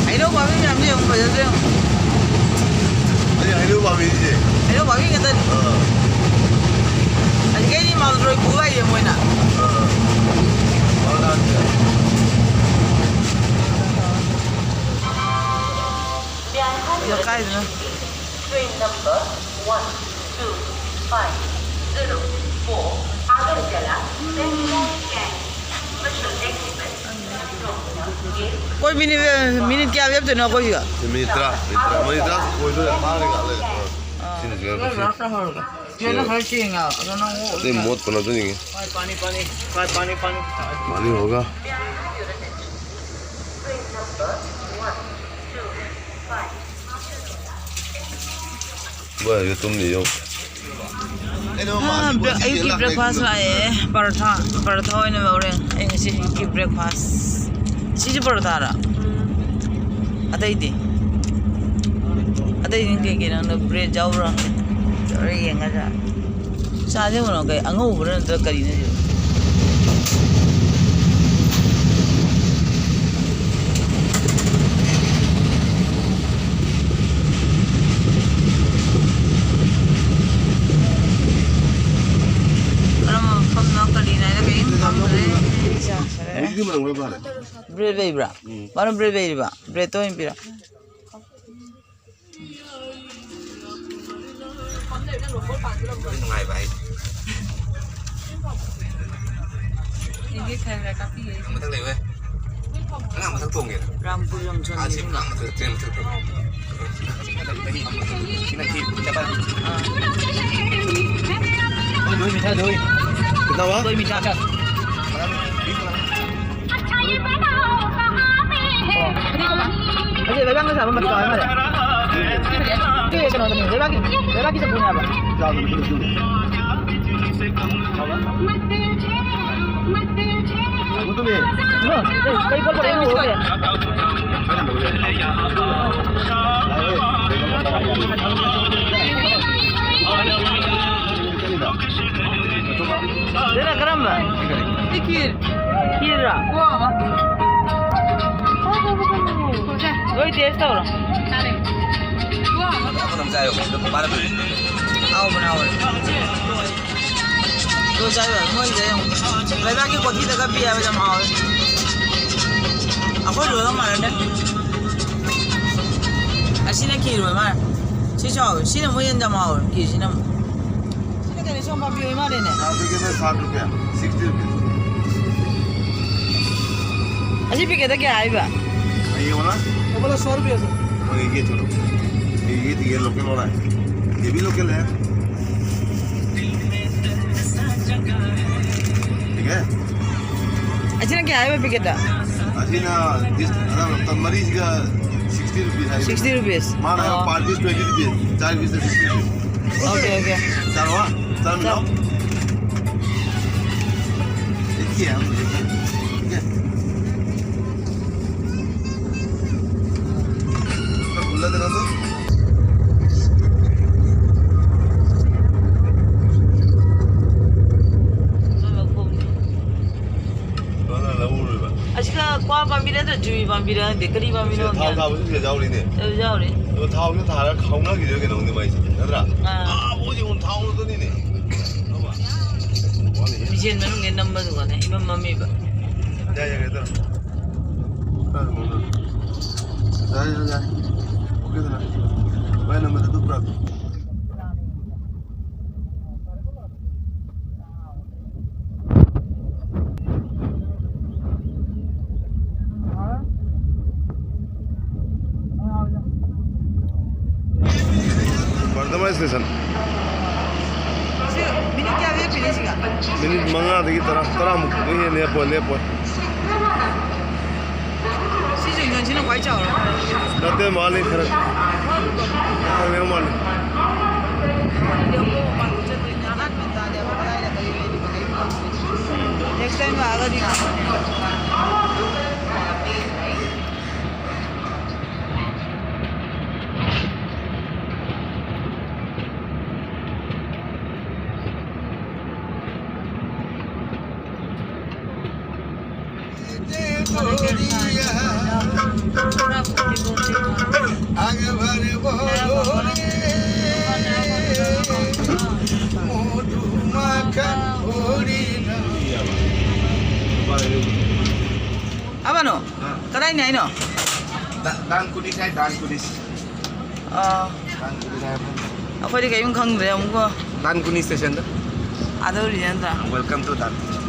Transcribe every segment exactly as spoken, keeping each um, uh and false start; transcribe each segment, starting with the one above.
ꯍꯩꯅꯧ ꯄꯥꯝꯕꯤ ꯃꯌꯥꯝꯁꯦ ꯌꯦꯡꯉꯨ, ꯐꯖꯗ꯭ꯔꯣ ꯌꯦꯡꯉꯨ꯫ ꯑꯩ ꯍꯩꯅꯧ ꯄꯥꯝꯕꯤꯁꯦ꯫ ꯍꯩꯅꯧ ꯄꯥꯝꯕꯤ ꯉꯥꯛꯇꯅꯤ꯫ ꯑꯥ꯫ ꯑꯁꯤꯈꯩꯗꯤ ꯃꯥꯜꯗ꯭ꯔꯣꯏ ꯄꯨ ꯍꯥꯏꯁꯦ ꯃꯣꯏꯅ꯫ ꯑꯥ꯫ ꯑꯗꯣ ꯀꯥꯏꯗꯅꯣ? Train number one two five zero four Agartala Central Canteen. Special express. ꯑꯩꯈꯣꯏ ꯃꯤꯅꯤꯠ, ꯃꯤꯅꯤꯠ ꯀꯌꯥ ꯂꯦꯞꯇꯣꯏꯅꯣ ꯑꯩꯈꯣꯏꯁꯤꯒ? ꯃꯤꯅꯤꯠ ꯇꯔꯥ, ꯃꯤꯅꯤꯠ ꯇꯔꯥ, ꯃꯤꯅꯤꯠ ꯇꯔꯥ ꯑꯣꯏꯗꯣꯏꯔꯥ? ꯐꯥꯔꯦ ꯉꯥꯏꯍꯥꯛ ꯂꯩꯔꯒ꯫ ꯑꯥ꯫ ꯁꯤꯅ ꯁꯤꯒ ꯂꯣꯏꯁꯤ꯫ ꯆꯦꯅ ꯈꯔ ꯆꯦꯡꯉꯦ, ꯑꯗꯣ ꯅꯪ ꯑꯣꯛ ꯑꯇꯩ ꯃꯣꯠꯄ ꯅꯠꯇꯅꯤꯡꯉꯤ꯫ ꯄꯥꯅꯤ, ꯄꯥꯅꯤ, ꯄꯥꯅꯤ, ꯄꯥꯅꯤ, ꯄꯥꯅꯤ꯫ ꯄꯥꯅꯤ ꯍꯣꯒ꯫ ꯃꯣꯏ ꯍꯧꯖꯤꯛ ꯇꯨꯝꯃꯤ ꯌꯦꯡꯉꯨ꯫ ꯑꯥ, ꯕ꯭ꯔꯦꯛ-, ꯑꯌꯨꯛꯀꯤ ꯕ꯭ꯔꯦꯛꯐꯥꯁ ꯂꯥꯛꯑꯦ꯫ ꯄꯔꯊꯥ, ꯄꯔꯊꯥ ꯑꯣꯏꯅ ꯂꯧꯔꯦ ꯑꯩ ꯉꯁꯤ ꯑꯌꯨꯛꯀꯤ ꯕ꯭ꯔꯦꯛꯐꯥꯁ꯫ ꯁꯤꯁꯨ ꯄꯔꯊꯥꯔ? ꯑꯇꯩꯗꯤ? ꯑꯇꯩꯗꯤ ꯀꯩꯀꯩ ꯅꯪꯅ ꯕ꯭ꯔꯦꯗ ꯌꯥꯎꯕ꯭ꯔꯥ? ꯇꯧꯔ ꯌꯦꯡꯉꯒ꯫ ꯆꯥꯁꯦ ꯀꯩꯅꯣ, ꯀꯩ ꯑꯉꯧꯕꯔ ꯅꯠꯇ꯭ꯔꯒ ꯀꯔꯤꯅꯣ ꯁꯤꯕꯣ? ꯀꯔꯝꯕ ꯃꯐꯝꯅꯣ ꯀꯔꯤꯅꯣ ꯍꯥꯏꯅ ꯀꯔꯤꯝ ꯈꯪꯗ꯭ꯔꯦ꯫ ꯍꯧꯖꯤꯛꯇꯤ ꯃꯅꯝ ꯈꯔ ꯐꯔꯦ꯫ ꯕ꯭ꯔꯦꯗ ꯂꯩꯕ꯭ꯔꯥ? ꯎꯝ꯫ ꯃꯥꯅ ꯕ꯭ꯔꯦꯗ ꯂꯩꯔꯤꯕ? ꯕ꯭ꯔꯦꯗꯇꯣ ꯑꯣꯏꯅ ꯄꯤꯔꯛ꯫ ꯅꯨꯡꯉꯥꯏꯕ ꯍꯥꯏꯁꯦ꯫ ꯌꯦꯡꯒꯦ, ꯈꯔ ꯈꯔ ꯀꯥꯞꯄꯤꯒꯦ꯫ ꯃꯊꯛ ꯂꯩꯌꯨꯍꯦ꯫ ꯑꯉꯥꯡ ꯃꯊꯛ ꯇꯣꯡꯒꯦ꯫ ꯔꯥꯝꯄꯨꯔ ꯌꯧꯁꯜꯂꯦ ꯑꯥ, ꯁꯤ ꯏꯕꯨꯡꯉꯣ꯫ ꯑꯉꯥꯡ ꯃꯊꯛ, ꯇ꯭ꯔꯦꯟ ꯃꯊꯛ ꯇꯣꯡꯒꯦ꯫ ꯁꯤꯅ ꯊꯤ, ꯆꯠꯄ꯫ ꯑꯥ꯫ ꯗꯣꯏ ꯃꯤꯊꯥ, ꯗꯣꯏ꯫ ꯀꯤꯇꯅꯥ ꯍꯨꯋꯥ? ꯗꯣꯏ ꯃꯤꯊꯥ꯫ ꯑꯁꯤ ꯂꯩꯕꯥꯛꯅ ꯁꯥꯕ ꯃꯇꯧ ꯍꯥꯏ ꯃꯥꯜꯂꯦ꯫ ꯀꯩꯅꯣꯗꯅꯦ, ꯂꯩꯕꯥꯛꯀꯤ, ꯂꯩꯕꯥꯛꯀꯤ ꯆꯐꯨꯅꯦ ꯍꯥꯏꯕ꯫ ꯆꯥꯕꯗꯤ ꯃꯈꯜ ꯃꯈꯜ ꯂꯩ꯫ ꯍꯥꯎꯕ꯭ꯔꯥ? ꯃꯗꯨꯅꯦ꯫ ꯍꯣ, ꯀꯩ ꯄꯣꯠ ꯄꯣꯠ ꯍꯥꯏꯅꯣ? ꯁ꯭ꯋꯥꯏꯗ ꯍꯥꯡꯗꯣꯛꯑꯁꯦ꯫ ꯑꯗꯨꯅ ꯀꯔꯝꯕ? ꯁꯤ ꯈꯤꯔ꯫ ꯈꯤꯔ꯫ ꯈꯤꯔꯔꯣ? ꯂꯣꯏ ꯇꯦꯁ ꯇꯧꯔꯣ꯫ ꯑꯗꯨꯝ ꯆꯥꯏꯌꯣ꯫ ꯑꯗꯨꯝ ꯄꯥꯔꯛꯄꯤꯌꯨ꯫ ꯍꯥꯎꯕꯅꯦ, ꯍꯥꯎꯕꯅꯦ꯫ ꯑꯗꯨ ꯆꯥꯏꯌꯣ꯫ ꯃꯣꯏꯁꯦ ꯌꯦꯡꯉꯣ꯫ ꯂꯩꯕꯥꯛꯀꯤ ꯀꯣꯊꯤꯗꯒ ꯄꯤ ꯍꯥꯏꯕ ꯌꯥꯝ ꯍꯥꯎꯋꯦ꯫ ꯑꯩꯈꯣꯏ ꯂꯣꯏꯒ ꯃꯥꯟꯅꯗꯦ꯫ ꯑꯁꯤꯅ ꯈꯤꯔ ꯑꯣꯏ ꯃꯥꯜꯂꯦ꯫ ꯁꯤꯁꯨ ꯍꯥꯎꯋꯦ꯫ ꯁꯤꯅ ꯑꯃꯨꯛ ꯍꯦꯟꯅ ꯌꯥꯝ ꯍꯥꯎꯋꯦ, ꯈꯤꯔꯁꯤꯅ ꯑꯃꯨꯛ꯫ ꯁꯤꯅ ꯀꯩꯅꯣ, ꯁꯣꯝ ꯄꯥꯝꯕꯤ ꯑꯣꯏ ꯃꯥꯜꯂꯦꯅꯦ꯫ हाँ, देखिए ना, साठ रुपया, सिक्सटी रुपीज। ꯑꯁꯤ ꯄꯦꯀꯦꯠꯇ ꯀꯌꯥ ꯍꯥꯏꯕ? ये वाला? वो वाला सौ रुपया, सर। और ये छोड़ो, ये, ये, ये लोकल वाला है, ये भी लोकल है, ठीक है। ꯑꯁꯤꯅ ꯀꯌꯥ ꯍꯥꯏꯕ ꯄꯦꯀꯦꯠꯇ? ꯑꯁꯤꯅ ꯗꯤꯁ, ꯑꯅꯝꯕ ꯃꯔꯤꯁꯤꯒ ꯁꯤꯛꯁꯇꯤ ꯔꯨꯄꯤꯁ ꯍꯥꯏ꯫ Sixty rupees? ꯃꯥꯅ ꯍꯥꯏꯕ ꯑꯣ꯫ ꯄꯥꯔ ꯄꯤꯁ ꯇ꯭ꯋꯦꯟꯇꯤ ꯔꯨꯄꯤꯁ, ꯆꯥꯔ ꯄꯤꯁꯇ ꯁꯤꯛꯁꯇꯤ ꯔꯨꯄꯤꯁ꯫ Okay, okay. ꯆꯥꯔꯣ, ꯍꯥ? ꯆꯥꯔꯃꯤꯟꯅꯧ꯫ देखिए, हम देखिए। ठीक है? उसका खुला देना तो। ꯃꯈꯣꯡꯗꯣ꯫ ꯂꯣꯏꯅ ꯂꯧꯔꯣꯏꯕ꯫ ꯑꯁꯤꯒ ꯀ꯭ꯋꯥ ꯄꯥꯝꯕꯤꯔ ꯅꯠꯇ꯭ꯔ ꯖꯨꯏ ꯄꯥꯝꯕꯤꯔ ꯈꯪꯗꯦ, ꯀꯔꯤ ꯄꯥꯝꯕꯤꯅꯣ ꯁꯤꯗ ꯊꯥꯎ ꯈꯪꯗꯦ꯫ ꯊꯥꯕꯁꯨ ꯁꯤꯗ ꯌꯥꯎꯔꯤꯅꯦ꯫ ꯑꯗꯨ ꯌꯥꯎꯔꯤ꯫ ꯑꯗꯣ ꯊꯥꯎꯁꯦ ꯊꯥꯔꯒ ꯈꯥꯎꯅꯈꯤꯗꯣꯏꯔ ꯀꯩꯅꯣ ꯈꯪꯗꯦ ꯃꯥꯏꯁꯦ, ꯅꯠꯇ꯭ꯔꯥ? ꯑꯥ꯫ ꯑꯥ, ꯃꯣꯏꯁꯦ ꯑꯃꯨꯛ ꯊꯥꯎ ꯉꯥꯛꯇꯅꯤꯅꯦ꯫ ꯃꯤꯁꯦꯟ ꯃꯅꯨꯡꯗ ꯅꯝꯕꯗꯨꯒꯅꯦ ꯏꯃꯝ ꯃꯝꯃꯤꯕ꯫ ꯌꯥꯏ, ꯌꯥꯏ, ꯌꯥꯏ, ꯇꯧꯔꯣ꯫ ꯌꯥꯏ, ꯌꯥꯏ, ꯌꯥꯏ꯫ ꯑꯣꯀꯦꯗꯅ꯫ ꯚꯥꯏ, ꯅꯝꯕꯔꯗꯨ ꯄꯨꯔꯛꯑꯣ꯫ ꯕꯔꯗꯃꯥꯟ ꯁ꯭ꯇꯦꯁꯟ꯫ ꯁꯤ ꯃꯤꯅꯤꯠ ꯀꯌꯥ ꯂꯦꯞꯄꯤꯅꯣ ꯁꯤꯒ? ꯃꯤꯅꯤꯠ ꯃꯉꯥꯗꯒꯤ ꯇꯔꯥ, ꯇꯔꯥꯃꯨꯛ ꯍꯦꯟꯅ ꯂꯦꯞꯄꯣꯏ, ꯂꯦꯞꯄꯣꯏ꯫ ꯁꯤ ꯖꯪꯁꯟꯁꯤꯅ ꯈ꯭ꯋꯥꯏ ꯆꯥꯎꯔꯦ꯫ ꯅꯠꯇꯦ, ꯃꯥꯜꯂꯤ ꯈꯔ꯫ ꯅꯦꯛꯁ ꯇꯥꯏꯝ ꯂꯥꯛꯑꯒꯗꯤ ꯂꯥꯛꯑꯣꯅꯦ꯫ ꯑꯃꯅꯣ? ꯑꯥ꯫ ꯀꯗꯥꯏꯅꯦ ꯍꯥꯏꯅꯣ? ꯗꯥ-, ꯗꯥꯟ ꯀꯨꯅꯤꯁ ꯍꯥꯏ, ꯗꯥꯟ ꯀꯨꯅꯤꯁ꯫ ꯑꯥ꯫ ꯗꯥꯟ ꯀꯨꯅꯤꯁ ꯍꯥꯏ꯫ ꯑꯩꯈꯣꯏꯗꯤ ꯀꯔꯤꯝ ꯈꯪꯗ꯭ꯔꯦ ꯑꯃꯨꯛꯀꯣ꯫ ꯗꯥꯟ ꯀꯨꯅꯤꯁ ꯁ꯭ꯇꯦꯁꯟꯗ꯫ ꯑꯥꯗ ꯑꯣꯏꯔꯤꯅꯦ ꯅꯠꯇ꯭ꯔꯥ? Welcome to ꯗꯥꯟ ꯀꯨꯅꯤꯁ꯫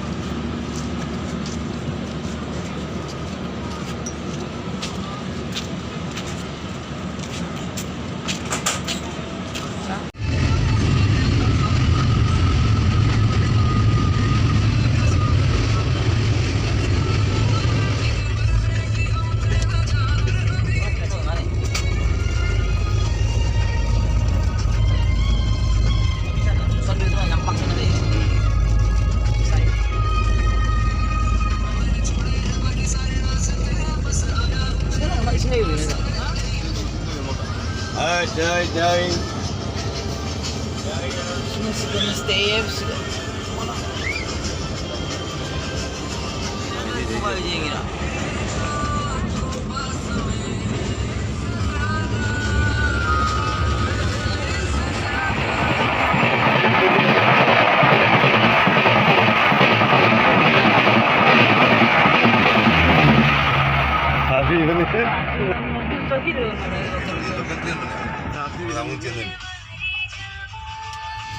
ꯍꯥꯏ, ꯖꯥꯏ, ꯖꯥꯏ꯫ ꯁꯤꯗ ꯅꯠꯇꯦ, ꯁꯤꯗ꯫ ꯊꯥꯕꯤꯕꯅꯤ꯫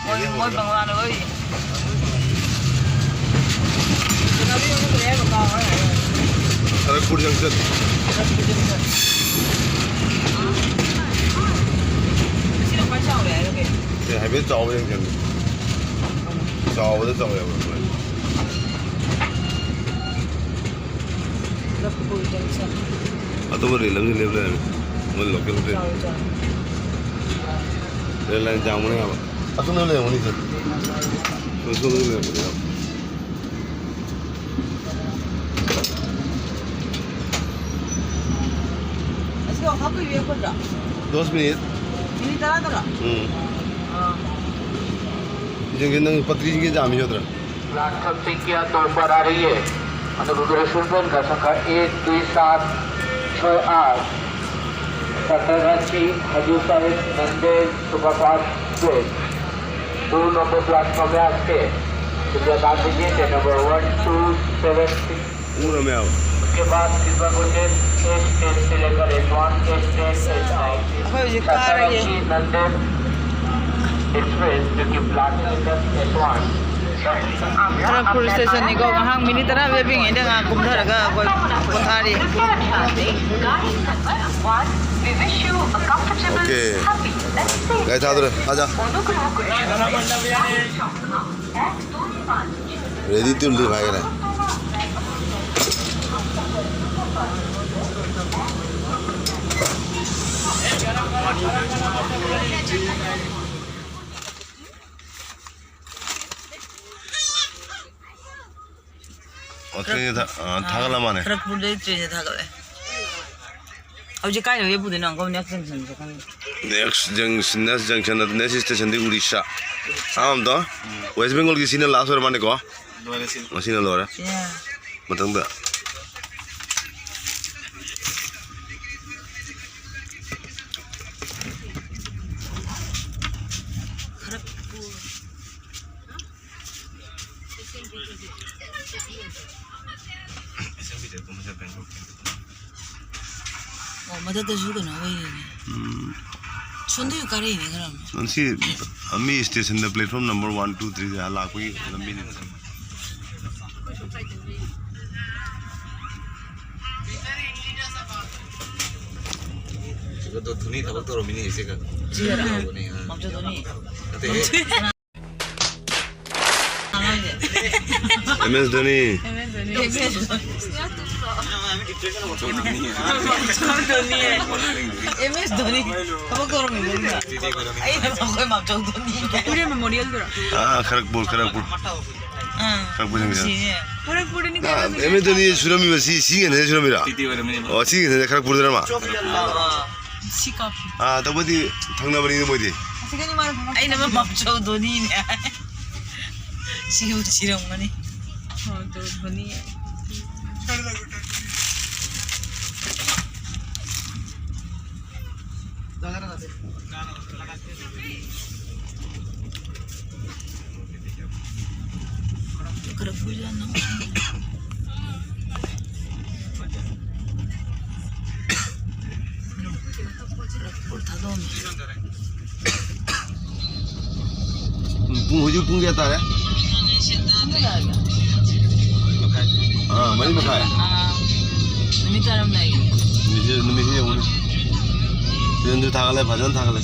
ꯃꯣꯏ, ꯃꯣꯏ ꯕꯪꯒ꯭ꯂꯥꯗ ꯑꯣꯏꯔꯤ꯫ ꯈꯔꯒꯄꯨꯔ ꯖꯪꯁꯟ꯫ ꯁꯤꯅ ꯈ꯭ꯋꯥꯏ ꯆꯥꯎꯔꯦ ꯍꯥꯏꯔꯣ ꯀꯩꯅꯣ? ꯑꯦ, ꯍꯥꯏꯐꯦꯠ ꯆꯥꯎꯕ ꯌꯦꯡꯁꯤꯜꯂꯨ꯫ ꯆꯥꯎꯕꯗ ꯆꯥꯎꯋꯦꯕ ꯃꯣꯏ꯫ ꯈꯔꯒꯄꯨꯔ ꯖꯪꯁꯟ꯫ ꯑꯇꯣꯞꯄ ꯔꯦꯜ ꯑꯃꯁꯨ ꯂꯦꯞ ꯂꯩꯔꯝꯃꯤ꯫ ꯃꯣꯏ ꯂꯣꯀꯦꯜ ꯇ꯭ꯔꯦꯟ꯫ ꯆꯥꯎꯔꯦ, ꯆꯥꯎꯔꯦ꯫ ꯔꯦꯜ ꯂꯥꯏꯟ ꯌꯥꯝꯕꯅ ꯌꯥꯕ꯫ ꯑꯁꯣꯝꯗ ꯂꯩꯔꯝꯒꯅꯤ ꯁꯦ꯫ ꯁꯣꯝ-, ꯁꯣꯝꯗ ꯂꯩꯔꯝꯒꯅꯤ ꯌꯥꯕ꯫ ꯑꯁꯤꯗ ꯑꯣꯐꯔ ꯀꯨꯏꯕ ꯌꯥꯎꯒꯗ꯭ꯔꯣ? Dust minute. ꯃꯤꯅꯤꯠ ꯇꯔꯥꯗꯔꯣ? ꯎꯝ꯫ ꯑꯥ꯫ ꯌꯦꯡꯒꯦ, ꯅꯪ ꯄꯇ꯭ꯔꯤꯁꯤꯡꯒꯤ ꯖꯥꯝ ꯌꯥꯎꯗ꯭ꯔꯥ? प्लेटफॉर्म संख्या दो पर आ रही है। अनुग्रह का संख्या एक दुई सात छः आठ, सातरगाची हजूर साहिब नंदेड़ सुपरफास्ट एक्सप्रेस दो नंबर प्लेटफॉर्म में आते हैं। कृपया ध्यान दीजिए, train number one two seven six. पूरा में आओ। उसके बाद कृपा कोचेस एच टेन से लेकर H one, H ten, H nine. ꯑꯩꯈꯣꯏ ꯍꯧꯖꯤꯛ ꯀꯥꯔꯒꯦ꯫ सातरगाची नंदेड़ एक्सप्रेस जो कि प्लेटफॉर्म नंबर एच वन। ꯈꯔ ꯄꯨꯂꯤꯁ ꯁ꯭ꯇꯦꯁꯟꯅꯤꯀꯣ, ꯉꯥꯏꯍꯥꯛ ꯃꯤꯅꯤꯠ ꯇꯔꯥ ꯂꯦꯞꯄꯤꯉꯩꯗ ꯉꯥꯏꯍꯥꯛ ꯀꯨꯝꯊꯔꯒ ꯑꯩꯈꯣꯏ ꯄꯣꯊꯥꯔꯤ꯫ Okay. ꯒꯥꯔꯤ ꯊꯥꯗꯣꯔꯦ, ꯊꯥꯖ꯫ Ready to leave ꯍꯥꯏꯈꯔꯦ꯫ ꯑꯣ, ꯇ꯭ꯔꯦꯟꯁꯦ ꯊꯥ-, ꯑ, ꯊꯥꯒꯠꯂ ꯃꯥꯅꯦ꯫ ꯈꯔꯛꯄꯨꯔꯗꯩ ꯇ꯭ꯔꯦꯟꯁꯦ ꯊꯥꯒꯠꯂꯦ꯫ ꯍꯧꯖꯤꯛ ꯀꯥꯏꯗ ꯂꯦꯞꯄꯨꯗꯣꯏꯅꯣ? ꯑꯪꯀꯜ, next junction ꯁꯦ ꯈꯪꯗꯦ꯫ Next junction, next junction ꯅꯠꯇꯦ, next station ꯗꯤ ꯎꯔꯤꯁꯥ꯫ ꯑꯥ, ꯑꯝꯇ꯫ ꯋꯦꯁ ꯕꯦꯡꯒꯣꯜꯒꯤ ꯁꯤꯅ last ꯑꯣꯏꯔ ꯃꯥꯅꯦꯀꯣ? ꯂꯣꯏꯔꯦ ꯁꯤ꯫ ꯉꯁꯤꯅ ꯂꯣꯏꯔꯦ꯫ ꯁꯤꯅ꯫ ꯃꯊꯪꯗ꯫ ꯈꯔꯛꯄꯨꯔ꯫ ꯑꯣ, ꯃꯊꯛꯇꯁꯨ ꯀꯩꯅꯣ ꯑꯣꯏꯔꯤꯅꯦ꯫ ꯎꯝ꯫ ꯁꯣꯝꯗꯁꯨ ꯀꯥꯔꯛꯏꯅꯦ ꯈꯔ ꯑꯃ꯫ ꯉꯁꯤ ꯃꯤ ꯁ꯭ꯇꯦꯁꯟꯗ platform number one, two, three ꯗ ꯂꯥꯛꯄꯒꯤ ꯂꯝꯕꯤꯅꯤ꯫ ꯁꯤꯒꯗꯣ ꯊꯨꯅꯤ ꯊꯕꯛ ꯇꯧꯔꯝꯃꯤꯅꯦ ꯏꯆꯦꯒ꯫ ꯏꯆꯦꯒ? ꯇꯧꯕꯅꯦ, ꯑꯥ꯫ ꯃꯥꯝꯆꯧꯗꯨꯅꯤ? ꯅꯠꯇꯦꯍꯦ꯫ ꯑꯉꯥꯡꯁꯦ꯫ ꯑꯦꯝ ꯑꯦꯁ ꯙꯣꯅꯤ꯫ ꯑꯦꯝ ꯑꯦꯁ ꯙꯣꯅꯤ꯫ ꯑꯦꯝ ꯑꯦꯁ ꯙꯣꯅꯤ꯫ ꯊꯕꯛ ꯇꯧꯔꯝꯃꯤꯕ ꯑꯗꯨꯅ꯫ ꯑꯩꯅ ꯑꯩꯈꯣꯏ ꯃꯥꯝꯆꯧ ꯙꯣꯅꯤ꯫ ꯏꯔꯦꯟ ꯃꯦꯃꯣꯔꯤꯌꯦꯜꯗꯨꯔꯣ? ꯑꯥ, ꯈꯔꯛꯄꯨꯔ, ꯈꯔꯛꯄꯨꯔ꯫ ꯑꯥ, ꯈꯔꯛꯄꯨꯔ ꯁꯤꯡꯁꯦ꯫ ꯁꯤꯅꯦ꯫ ꯈꯔꯛꯄꯨꯔꯗꯅꯤ ꯑꯥ, ꯀꯩꯅꯣ꯫ ꯑꯦꯝ ꯑꯦꯁ ꯙꯣꯅꯤ ꯁꯨꯔꯝꯃꯤꯕ ꯁꯤ, ꯁꯤ ꯉꯟꯅ ꯁꯨꯔꯝꯃꯤꯔꯥ? ꯑꯣ, ꯁꯤ ꯉꯟꯅ ꯈꯔꯛꯄꯨꯔꯗꯔ ꯃꯥ? ꯁꯤ ꯀꯥꯞꯄꯤ꯫ ꯑꯥ, ꯇꯧꯕꯗꯤ ꯊꯪꯅꯕꯅꯤꯅꯦ ꯃꯣꯏꯗꯤ꯫ ꯑꯩꯅ ꯑꯃ ꯃꯥꯝꯆꯧ ꯙꯣꯅꯤꯅꯦ꯫ ꯁꯤꯕꯨ ꯁꯤꯔꯝꯒꯅꯤ꯫ ꯍꯣꯏ, ꯙꯣꯅꯤ꯫ ꯈꯔ ꯀꯨꯏꯔꯦ ꯅꯪ꯫ ꯈꯔ ꯀꯨꯏꯔꯦ ꯊꯥꯗꯣꯛꯑꯝꯃꯦ꯫ ꯄꯨꯡ, ꯍꯧꯖꯤꯛ ꯄꯨꯡ ꯀꯌꯥ ꯇꯥꯔꯦ? ꯑꯥ, ꯃꯔꯤ ꯃꯈꯥꯏ꯫ ꯑꯥ, ꯅꯨꯃꯤꯠ ꯇꯥꯔꯝꯗꯥꯏꯒꯤ꯫ ꯅꯨꯃꯤꯠꯁꯦ, ꯅꯨꯃꯤꯠꯁꯦ ꯌꯦꯡꯉꯨꯅꯦ꯫ ꯐꯤꯖꯪꯁꯨ ꯊꯥꯒꯠꯂꯦ, ꯐꯖꯅ ꯊꯥꯒꯠꯂꯦ꯫